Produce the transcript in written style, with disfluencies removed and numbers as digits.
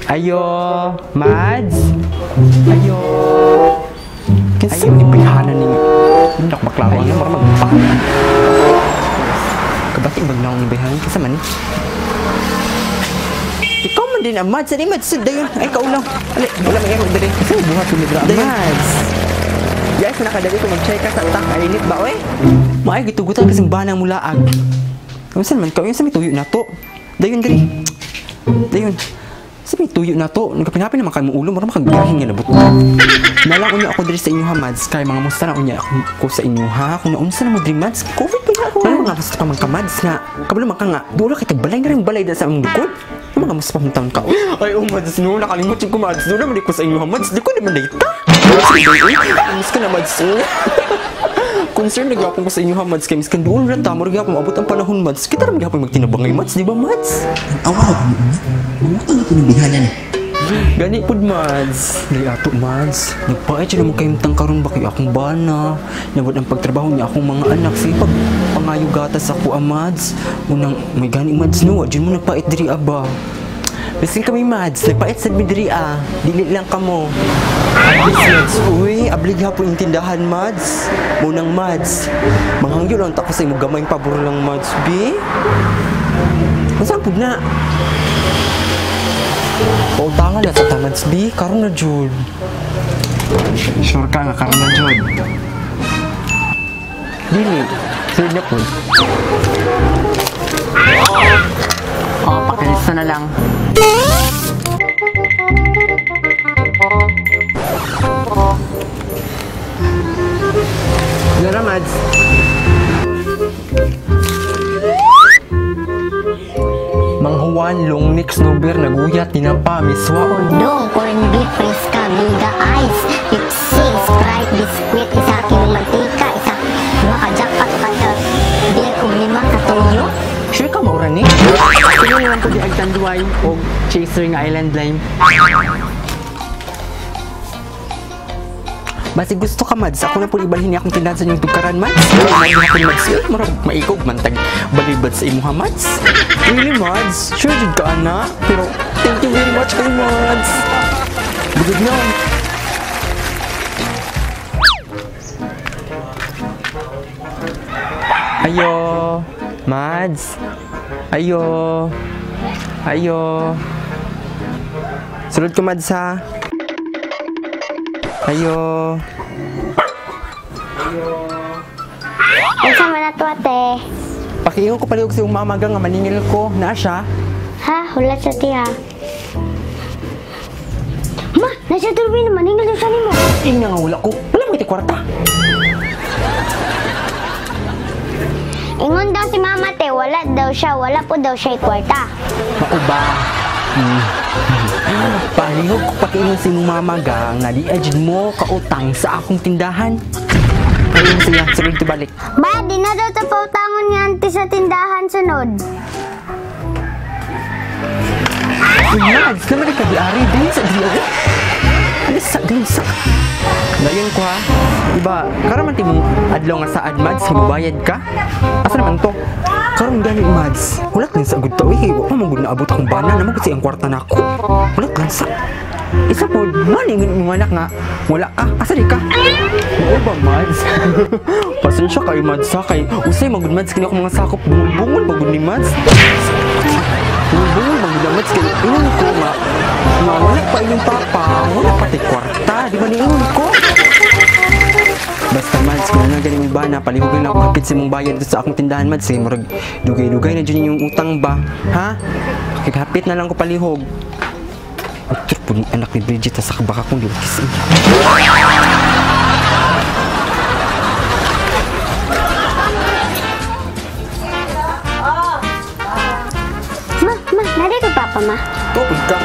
Ayo, Mads. Ayo. Kinsa man ibayhanan ni? Hindi ako maklaro ano, mura magpa. Kabati bag naong ibayhanan kinsa man? Ikaw man din ang Mads, ani Mads, dayon. Ay kaulang. Ali, wala may error diri. Kasi buhat ni dira Mads. Guys, nakadali ko mag-check ka sa tak. Ay, init ba, oy? Maay gitugutan kasing banang mulaag. Unsa man ka? Unsa may tuyo na to? Dayon diri. Dayon. Sa may tuyo na to, nagkapinapin naman kayo mo ulo, mura makagahin nga nabot. Nalang unya ako diri sa inyo ha, Mads. Kay mga musta na unya ako sa inyo ha. Kung naunsa na mo diri, Mads, COVID pa na ako. Ano mga musta pa man ka, Mads, nga. Kabalo man ka nga, dulo kita balay na rin balay dahil sa among likod. Ano mga musta pa man taon ka? Ay, oh, Mads, no, nakalimot yung ko, Mads. Dulo man ko sa inyo ha, Mads. Di ko naman data. Miss ka na, Mads. Concern na gyapon ko sa inyo ha, Mads. Kay miskan duol ra ta, mura gyapon maabot ang panahon, Mads. Kita ra gyapon magtinabangay, Mads, di ba, Mads? Awa ka mo niya. Mangutang ito ng bihanan eh. Gani pud, Mads. Dali ato, Mads. Nagpaay siya naman kayong tangkaron ba kay akong bana. Nabot ang pagtrabaho niya akong mga anak. Sige pag pangayo gatas ako, ah, Mads. Unang may gani, Mads, no. Diyan mo nagpait diri aba. Bisin kami, Mads. Nagpait sad mi diri, ah. Dili lang kamo. Mads, uy, ablig hapon yung tindahan, Mads. Munang Mads. Manghangyo lang ta ko sa imo gamay pabor lang, Mads, bi. Unsa pud na? Pautangan na sa ta, Mads, bi. Karon na jud. Sure ka nga karon na jud. Dili. Sure na pud. Oh, pakilista na lang. Nara, Mads. Mang Juan, long neck, snowbear, naguyat, tinapa, miswa. Udong, corned beef, preska, biga, ice, Pepsi, Sprite, biskuit, isa kilong mantika, isa duha ka jackpot, kada beer ug 5 ka tuyo. Sure ka maura ni? Sino naman ko di agtanduay o chaser nga island lime? Basig gusto ka, Mads. Ako na po ibalhin niya akong tindahan sa inyong tugkaran, Mads. Mads. Marag maikog man tag balibad sa imuha, Mads. Really, Mads? Sure jud ka, ana. Pero thank you very much kay Mads. Bugod na. Ayo, Mads. Ayo. Ayo. Sulod ko, Mads, ha. Ayo. Unsa man na to, ate? Pakiingon ko palihog sa iyong mama nga maningil ko. Naa siya? Ha? Wala siya, tiha. Ma! Nasa turbi na maningil sa nimo. Ing nga wala ko. Wala mo kiti kwarta. Ingon daw si mama, te. Wala daw siya. Wala po daw siya kwarta. Mauba. Palihog ko pakiingon sa imong mama ga nga di ajud mo kautang sa akong tindahan. Ayun siya, sunod to balik. Ba, di na daw ta pautangon nga auntie sa tindahan sunod. Uy, Mads, naman ka di-ari din sa di-ari. Alis sa din sa. Dayon ko ha. Diba, karon man timong adlaw nga saad, Mads, himubayad ka? Asa naman to? Karon gani, Mads. Wala kan sa gud ta, uy, wa pa man gud naabot akong bana, naman gud sa iyang kwarta nako. Wala kan sa. Isa po, maningon mo anak nga. Wala ka, asa di ka? Oo ba, Mads? Pasensya kayo, Mads, ha? Kay usay magud, Mads, kini ako mga sakop bungol-bungol magud ni Mads. Bungol-bungol magud na, Mads, kay ingon ko nga nga wala pa inyong papa, wala pa tay kwarta, di ba niingon ko? Basta, Mads, kung ano galing mo ba na, palihugin lang ako hapit sa imong bayad dito sa akong tindahan, Mads. Sige, murag dugay-dugay na dyan yung utang ba? Ha? Hapit na lang ko palihog. Utro po ni anak ni Bridget, sa kabaka kong liwat kasi. Ma, ma, nari ko papa, ma. Tupod ka.